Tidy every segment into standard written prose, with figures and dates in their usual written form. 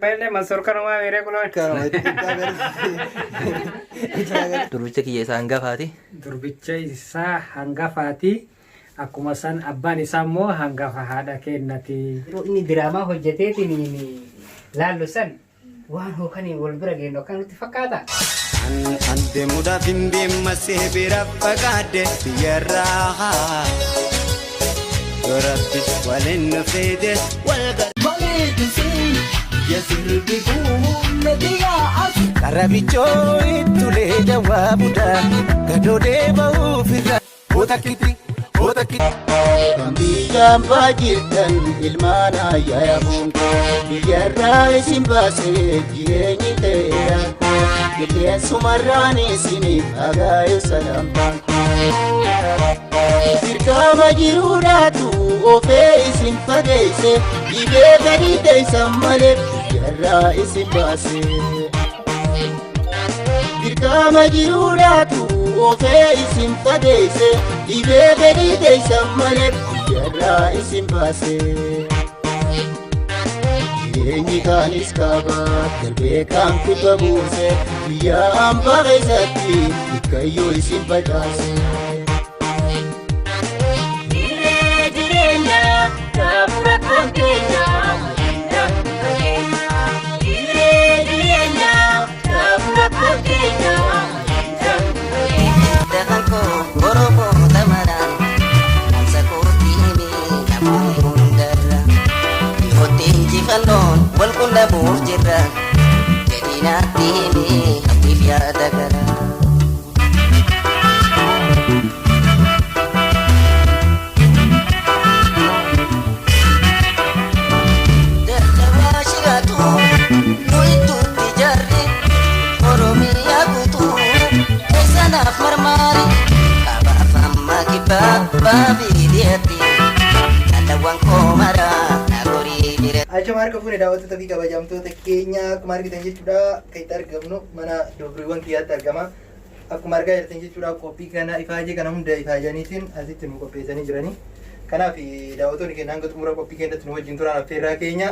Pelle Mansoor kanumaa miiree kunoo. Kanuma itti agarsiise. Durbicha kiyya isa hangafaati. Durbicha isaa hangafaati. Akkuma san abbaan isaa immoo hangafa haadha keennati. Yeroo inni diraamaa hojjeteetiin laallu san waan hookanii wal bira geenyu akka nutti fakkaata. An deemuudhaaf hin deemmasee bira fagaadhe biyyarraa. Yoo Rabbi waliin nu fide wal Qarabichoo ittulee jawwaa budaa gadoodee ba'uuf irra. Otakkiti otakkiti. Kan biyyaan baajirtan ilmaan ayyaa boonko biyyarraa isin baasee jireenyi ta'eera qilleensumarraan isiniif hagaayu salaamtaan. Dirqama jiruudhaatu ofee isin fageesse dhibee gadi teessan malee biyyarraa isin baase. Dirqama jiruudhaatu ofee isin fageesse dhibee gadi teessan malee biyyarraa isin baase. Jireenyi kaanis kaaba darbee kaan kibba buuse biyya hambaa keessatti bikkayyoo isin facaase. Dirree jireenyaa gaafura konkeenyaa Dirree jireenyaa gaafura konkeenyaa. Dakan koo Oromoo tamaraan namsa kootti himee namoonni hundarra dhihootti injifannoon wal quunnamuuf jirra jedhinaatti himee hawwiif yaada garaa. Dadhabaa shiraatu nu ittuutti jarri Oromiyaa guutuu keessanaaf marmaari kabaaf amma kibbaa baabii dhiyaatti jaalawwan koo maraa na gorii bira. Achuma harka fuune daawwattoota fi kabajamtoota keenya akkuma argitan jechuudha kan itti argamnu mana dubriiwwan kiyyaatti argama. Akkuma argaa jirtan jechuudha qophii kana ifaajee kana hunda ifaajaniitiin asitti nu qopheessanii jiranii. Kanaaf daawwattoonni keenya hanga xumura qophii keenyatti nu wajjin turan affeerraa keenya.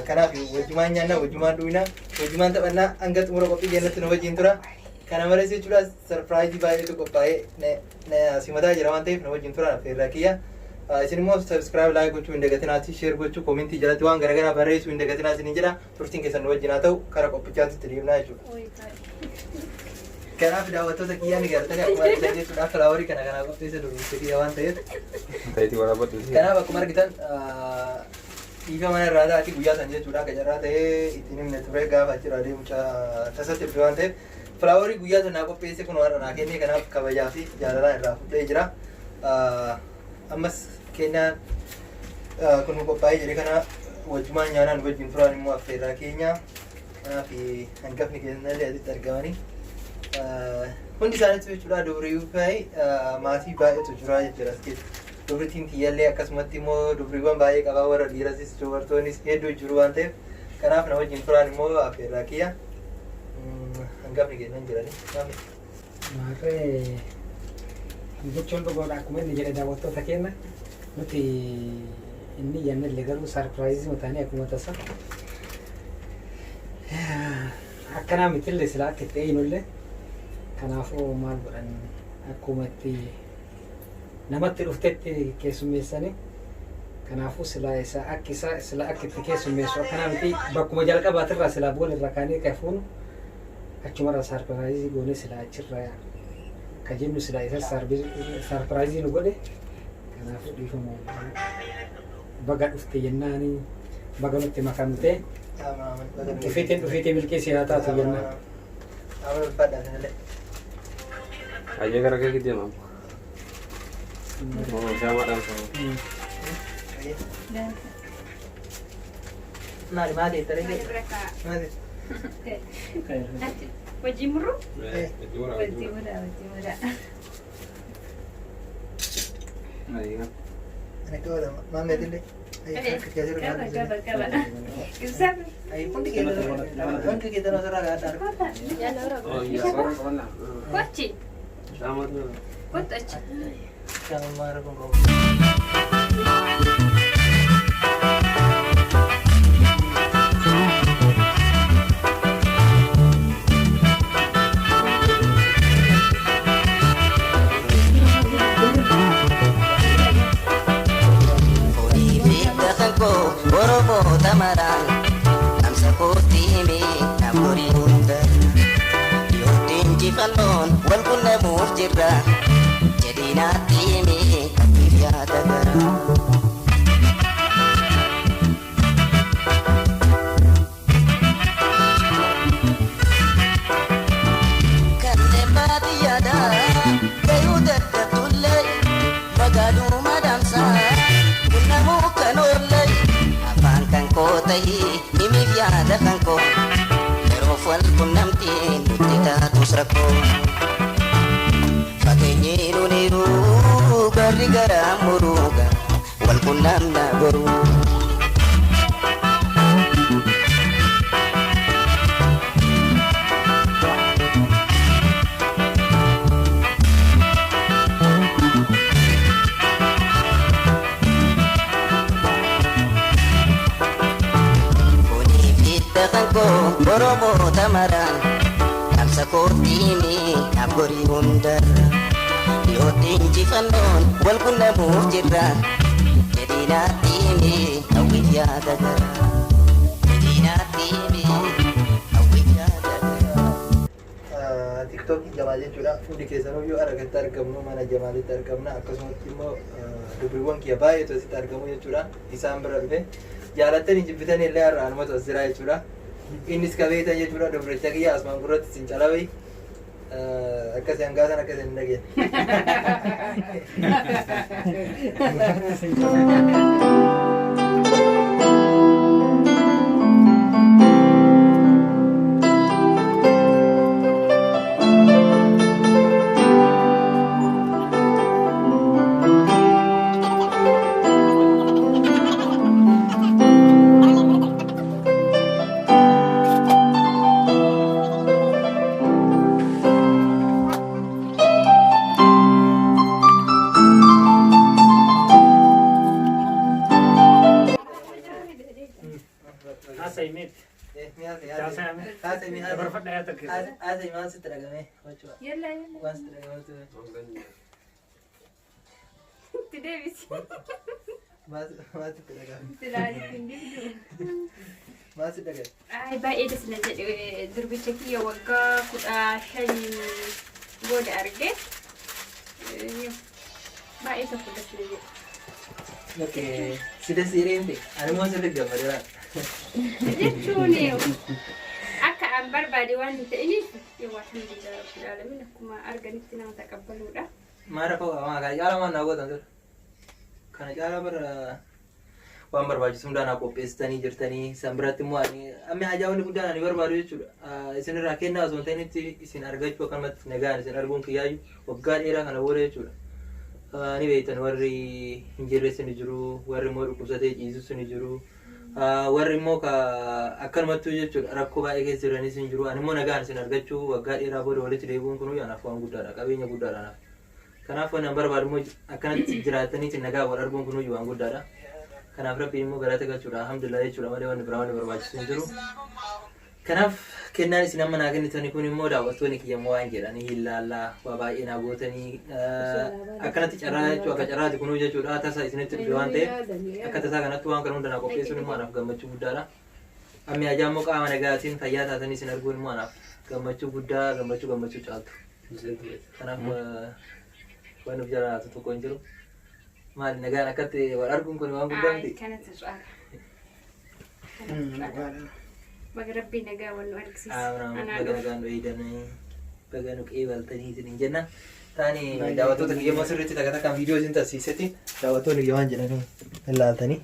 Kanaaf wajjumaan nyaanna, wajjumaan dhugna, wajjumaan taphannaa hanga xumura qophii keenyatti nu wajjin tura. Kana malees jechuudha surprise baay'eetu qophaa'ee na simataa jira waan ta'eef nu wajjin turan affeerraa kiyya. Isin immoo subscribe, like gochuu hin dagatinaati, share gochuu, comment jalatti waan garaagaraa barreessuu hin datinaati isinin jedha. Turtiin keessan nu wajjin haa ta'u kara qophichaatti itti deemnaa jechuudha. Kanaaf daawwattoota kiyyaa ni gartanii akkuma argitan jechuudha flower kana kanaa qopheessa durbicha kiyya waan ta'eef. Ta'itii waraabadhu. Kanaaf akkuma argitan dhiiga mana irraa taati guyyaa san jechuudha akka carraa ta'ee ittiin himne ture gaafa achirraa deemu tasatti dhufe waan ta'eef flower guyyaa san naa qopheesse kun warra naa kenne kanaaf kabajaa fi jaalalaan irraa fudhee jira. Ammas kennaan kun qophaa'ee jire kana wajjumaan nyaanaan wajjin turaan immoo affeerraa keenya. Kanaaf hangafni keenyallee asitti argamanii hundi isaaniitu jechuudha dubriyyuu fi maatii baay'eetu jira jechuudha as keessa. Dubritiin tiyyallee akkasumatti immoo dubriiwwan baay'ee qabaa warra dhiirasis dubartoonnis hedduu jiru waan ta'eef kanaaf na wajjin turaan immoo affeerraa kiyya. Hangafni keenyan jiranii. Maarree jechuun dhugoodha akkuma inni jedhe daawwattoota keenya nuti inni jennellee garuu surprise mataanii akkuma tasa akkanaa mitillee sila akka itti eenyullee kanaafuu maal godhan akkuma itti namatti dhuftetti keessummeessanii kanaafuu sila isa akka isa sila akka itti keessummeessu akkanaa miti bakkuma jalqabaatirraa silaa bool irra kaanee kafuunu achumarra surprise goone sila achirra ka jennu sila isa surprise nu godhe kanaafuu dhiifama baga dhufte jennaani baga nutti makamte dhufiitiin dhufiitii milkeessii haa taatu jennaan. Amal ulfaadhaa sanallee. Ayyee gara kee deema. Shaamaadhaan sama. Maali maali taree maali? Wajjin murru? Wajjin muraa, wajjin muraa. Ayyee. Ana qabata maammeetillee. Qaba, qaba, qaba. Ibsaa. Hundi keessan asirraa kaa'adhaa. Kochi. Kottu achi. Shaamammaa rakkoon qabu. quunnamuuf jirra jedhii naatti himi hawwiif yaada garaa. Kanneen baadiyyaadhaa gayuu dadhabdullee magaaluma damsaa qunnamuu kan oollee afaan kan koo ta'ii himiif yaada kan koo yeroof wal qunnamtiin nutti taatus rakkoo. Fageenyi nuniiru garri garaa muruuga wal qunnamna boruu. Kuniif hidda kan koo Oromoota maraan dhaamsa kootiini naaf gorii hundarra dhiyootti injifannoon wal qunnamuuf jirra jedhii naatti himi hawwiif yaada garaa jedhii naatti himi hawwiif yaada garaa. Tiktookii Jamaal jechuudha. Hundi keessanuyyuu argatti argamnu mana Jamaalitti argamna. Akkasumatti immoo dubriiwwan kiyya baay'eetu asitti argamu jechuudha. Isaan bira dhufe. Jaalattanii jibbitanii illee har'a anumatu as jira jechuudha. Innis kabeetan jechuudha. Dubricha kiyya asumaan gurratti isin calabe. Akkasii hangaasan akkasii hin dhageenye. Haasa'e meeti. Haasa'e mee Dabarfadhaa yaa takka. haasa'e maal sitti dhagame? Yalla yalla. Waan sitti dhagame Itti deebisi. maal sitti dhagame? Silaa ittiin dibdu. Maal sitti dhagame? Ay baay'ee das na jedhe durbicha kiyya waggaa 15 booda arge. Baay'ee tokko das na jedhe. Okay. Si das jedhee miti. Ani immoo sirriitti gammadeera. Jechuun akka an barbaade waan hin ta'iniif yoo alhamdulillah rabbil alamin akkuma arganitti nama taqabbaluudha. Maal rakkoo qaba? Kana caalaa waan naa gootan ture. Kana caalaa bara waan barbaachisu hundaa naa qopheessitanii jirtanii san biratti immoo ani amma hajaa wanni guddaan ani barbaadu jechuudha. Isinirraa kennaa osoo hin ta'initti isin argachuu akkanumatti nagaan isin arguun kiyyaayyuu waggaa dheeraa kana booda jechuudha. Ni beektan warri hin jirres ni jiru, warri immoo dhukkubsatee ciisus ni jiru. Warri immoo ka akkanumattuu jechuudha rakkoo baay'ee keessa jiranis ni jiru. Ani immoo nagaan isin argachuu waggaa dheeraa booda walitti deebi'uun kun anaaf waan guddaadha. Qabeenya guddaadha anaaf. Kanaaf waan an barbaadu immoo akkanatti jiraataniitiin nagaa wal arguun kun waan guddaadha. Kanaaf rabbiin immoo galata galchuudha alhamdulillah jechuudha malee wanni biraa wanni barbaachisu hin jiru. Kanaaf kennaan isin amma naa kennitanii kun immoo daawwattoonni kiyya immoo waan jedhanii hin laallaa waa baay'ee naa gootanii akkanatti carraa jechuu akka carraati kunuu jechuudha tasa isinitti dhufe waan ta'eef akka tasaa kanatti waan kana hunda naa qopheessuun immoo anaaf gammachuu guddaadha. Ammi ajaa immoo qaama nagaatiin fayyaa taatanii isin arguun immoo anaaf gammachuu guddaa gammachuu gammachuu caaltu. Kanaaf waan nuuf jalaatu tokko hin jiru. Maali nagaan akkatti wal arguun kun waan guddaa Ay miti. kanatu caala. Baga rabbii nagaa wal nu argisiise. Aaminaa Anaa baga dhufu. nagaan nu eegdanii baga nu qeebaltanii isin hin jenna. Taani daawwattoota kiyya immoo sirriitti takka takkaan viidiyoo isin tarsiisetti daawwattoonni kiyya waan jedhanii hin laaltanii.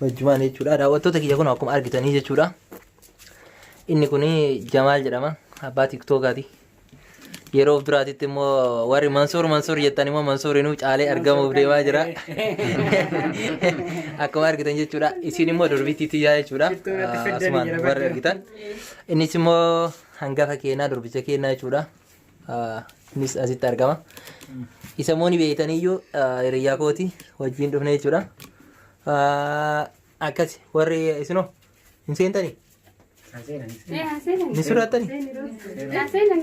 Wajjumaan jechuudha. Daawwattoota kiyya kun akkuma argitanii jechuudha. Inni kun Jamaal jedhama. Abbaa tiktookaati. Yeroo of duraatitti immoo warri Mansuur Mansuur jettan immoo Mansuurinuu caalee argamuuf deemaa jira. Akkuma argitan jechuudha. Isin immoo durbiitti tiyyaa jechuudha. Shittuu natti fiddanii Asumaan jira warri badda. argitan. Innis immoo hangafa keenyaa durbicha keenyaa jechuudha. Innis asitti argama. Isa immoo ni beektaniyyuu hiriyyaa kooti wajjin dhufne jechuudha. Akkasi warri isinoo hin seentanii? Seenan. Ni sodaattanii? Seenan.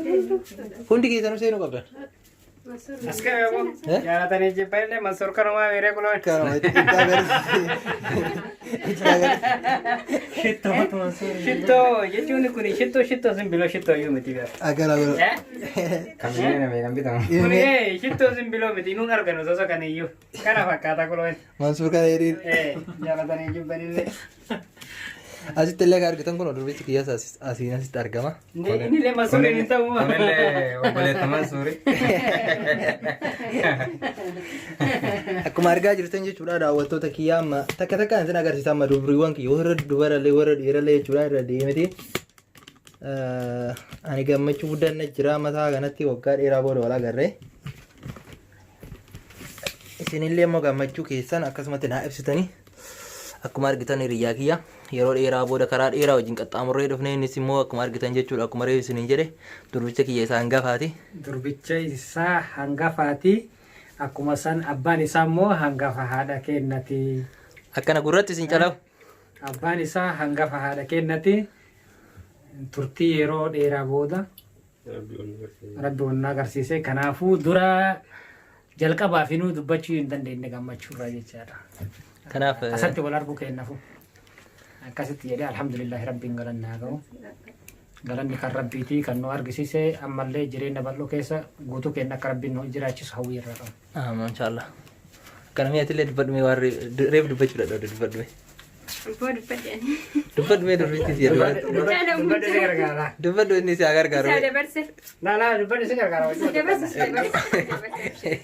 Hundi keessanuu seenuu qabdan. As qabu. Jaalatanii jibbanillee Mansuur kanumaa miiree kunuun. Kanuma itti agarsiise. Itti agarsiise. Shittoo jechuun kun shittoo shittoo simbiloo shittoo iyyuu miti beeku. Akkana godhu. Kan biyyee kan bitamu. Kun shittoo simbiloo miti nuun arganu soso kan iyyuu. Kana fakkaata kunuun. Mansuur kana hiriir. Jaalatanii jibbanillee. Asitti illee kan argitan kun durbichi kiyyaas asiin asitti argama. Inni illee Mansuuriin hin ta'u. Kunillee obboleessa Mansuuri. Akkuma argaa jirtan jechuudha daawwattoota kiyyaa amma takka takkaan isin agarsiisa amma dubriiwwan kiyya warra dubarallee warra dhiirallee jechuudha irra deemiti. Ani gammachuu guddaan na jira mataa kanatti waggaa dheeraa booda wal agarree. Isinillee immoo gammachuu keessan akkasumatti naa ibsitanii akkuma argitan hiriyyaa kiyya yeroo dheeraa booda karaa dheeraa wajjin qaxxaamurree dhufne innis immoo akkuma argitan jechuudha akkuma reefu isiniin jedhe durbicha kiyya isa hangafaati. Durbicha isaa hangafaati. Akkuma san abbaan isaa immoo hangafa haadha kennati. Akkana gurratti isin calawu. Abbaan isaa hangafa haadha kennati. Turtii yeroo dheeraa booda Rabbi wal agarsiise. Kanaafuu dura jalqabaa fi nuu dubbachuu hin dandeenye gammachuurraa jechaadha. Kanaaf Asatti wal arguu kennafu. Akkasitti jedhee alhamdulillahi rabbiin galanni haa ga'u. Galanni kan rabbiitii kan nu argisiise ammallee jireenya bal'oo keessa guutuu kenna akka rabbiin nu jiraachisu hawwii irraa qaba. Ah, inshallah. Akkana mi'aatillee dubbadhu mee waan reef dubbachuu dadhabde dubbadhu mee. Abboo dubbadhe. Dubbadhu mee durbichi si jedhu. Dubbadhu si gargaara. Dubbadhu inni si haa gargaaru. Isaa dabarse. Laa laa dubbadhu si gargaara. Isa dabarse. Isa dabarse.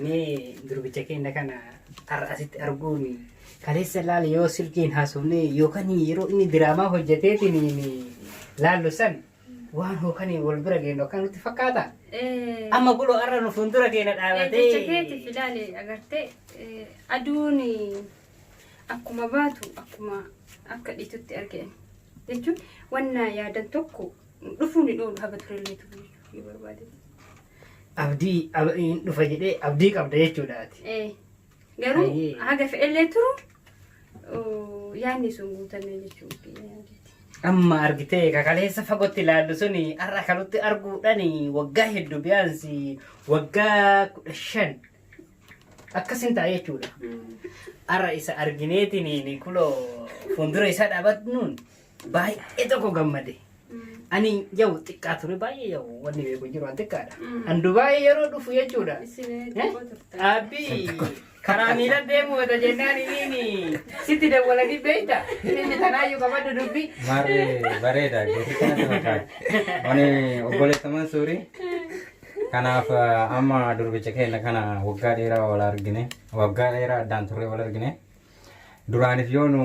Ni durbicha keenya kana har'a asitti arguun kaleessa laala yoo silkiin haasofne yookaan yeroo inni diraamaa hojjeteetiin laallu san waan hookan wal bira geenyu akka nutti fakkaata. Amma kuloo har'a nu fuuldura keenya dhaabatee. Jecha keetiif ilaali agartee aduun akkuma baatu akkuma akka dhiitutti argeen jechuun wanna yaadan tokko dhufuun hin oolu haga turellee turu jechuu barbaade. Abdii hin dhufa jedhee abdii qabda jechuudhaati. Garuu Ayyee. haga fe'ellee turu yaadni sun guutame jechuudha. Amma argitee kakaleessa fagootti ilaallu suni har'a kanutti arguudhaan waggaa hedduu biyaansi waggaa 15 akkasin ta'a jechuudha. Har'a isa argineetiin kuloo fuuldura isaa dhaabatnuun baay'ee tokko gammade. Ani yaa'u xiqqaa ture baay'ee yaa'u wanni beeku jiru an xiqqaadha. An Dubaayii yeroo dhufu jechuudha. Isin xiqqoo turtan. Dhaabbii karaa miila deemu wata jennaan inni sitti dawwalanii beekta. Inni tanaayyuu qabadhu dubbii. Maarree bareeda gooticha natti fakkaata. Ani obboleessa Mansuuri. Kanaaf amma durbicha keenya kana waggaa dheeraa wal argine waggaa dheeraa addaan turree wal argine. Duraaniif yoo nu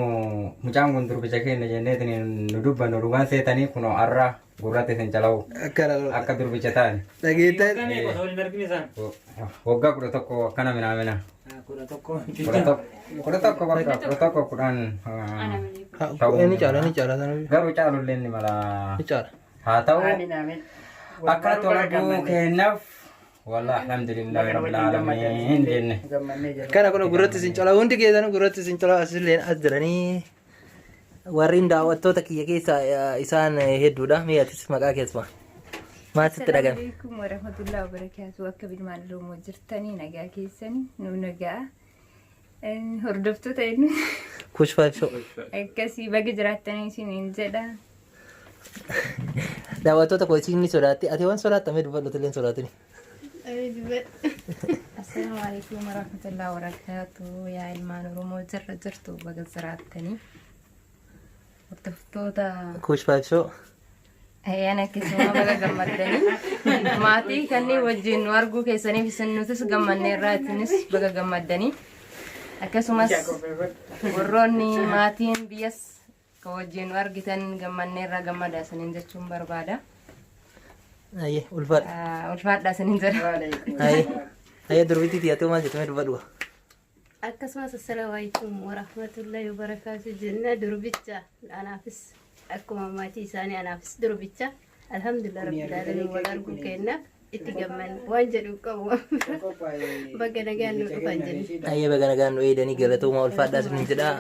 mucaan kun durbicha keenya jenneetiin nu dubbannu dhugaan seetanii kunoo har'a gurratti isin calawu Akkana godhu. akka durbicha taane. Dhageettan. Waggaa meeqa osoo hin argine isaan? Waggaa 11 akkana minaamina. 11. 11 bakka 11 10. Ana malee. Ta'uu Inni caala inni caala sana. Garuu caalullee ni mala. Ni caala. Haa ta'u Amiin amiin. akkanatti wal arguu keenyaaf wallah alhamdulillahi rabbil aalamiin jenne. Gammannee jirra. Kana kun gurratti isin cala hundi keessan gurratti isin cala asillee as jiranii warreen daawwattoota kiyya keessaa isaan hedduudha. Mee atis maqaa keessumaa maal sitti dhagame? Assalamualaikum warahmatullahi wabarakatuh. Akka bilmaan Oromoo jirtanii nagaa keessanii nu nagaa. Hordoftoota eenyu Kush five show. akkasii baga jiraattanii isiniin jedha. Daawwattoota koo isin ni sodaatti. Ati waan sodaattamee dubbadhu illee hin sodaatini. Assalaamu alaikum warahmatullahi wabarakatuh. Yaa ilmaan Oromoo jirra jirtu baga jiraattanii. Hordoftoota Kush five show. ayyaana akkasumaa baga gammaddanii. Maatii kanneen wajjin nu arguu keessaniif isin nutis gammanneerraa isinis baga gammaddanii. Akkasumas warroonni maatiin biyyas kan wajjin nu argitan gammanneerraa gammada isiniin jechuun barbaada. Ayyee ulfaadha. Ulfaadha isiniin jedha. Ayyee ayyee durbitti tiyaatee maal jettamee dubbadhu. Akkasumas assalaamu alaikum warahmatullahi wabarakaatu jenna durbicha anaafis akkuma maatii isaanii anaafis durbicha alhamdulillah rabbil alamin wal arguu kennaaf itti gammanne waan jedhu qabu baga nagaan nu dhufan jenna. Ayyee baga nagaan nu eedanii galatooma ulfaadhaa isiniin jedha.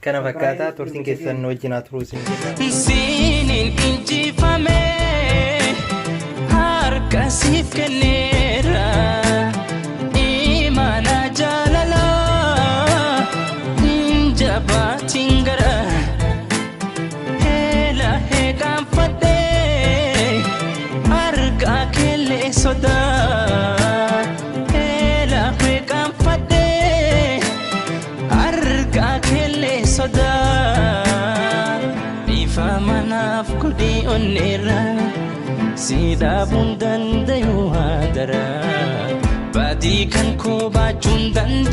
Kana fakkaataa turtiin keessan nu wajjin haa turuu isin jedha. Siinin injifame harka. Harka siif kenneera imaana jaalalaa jabaatiin gara heela heeqanfadhee argaa keellee sodaa heela heeqanfadhee argaa keellee sodaa bifa manaaf godhii onneerra si dhaabuun dandayu haadara badii kan koo baachuun dandayu.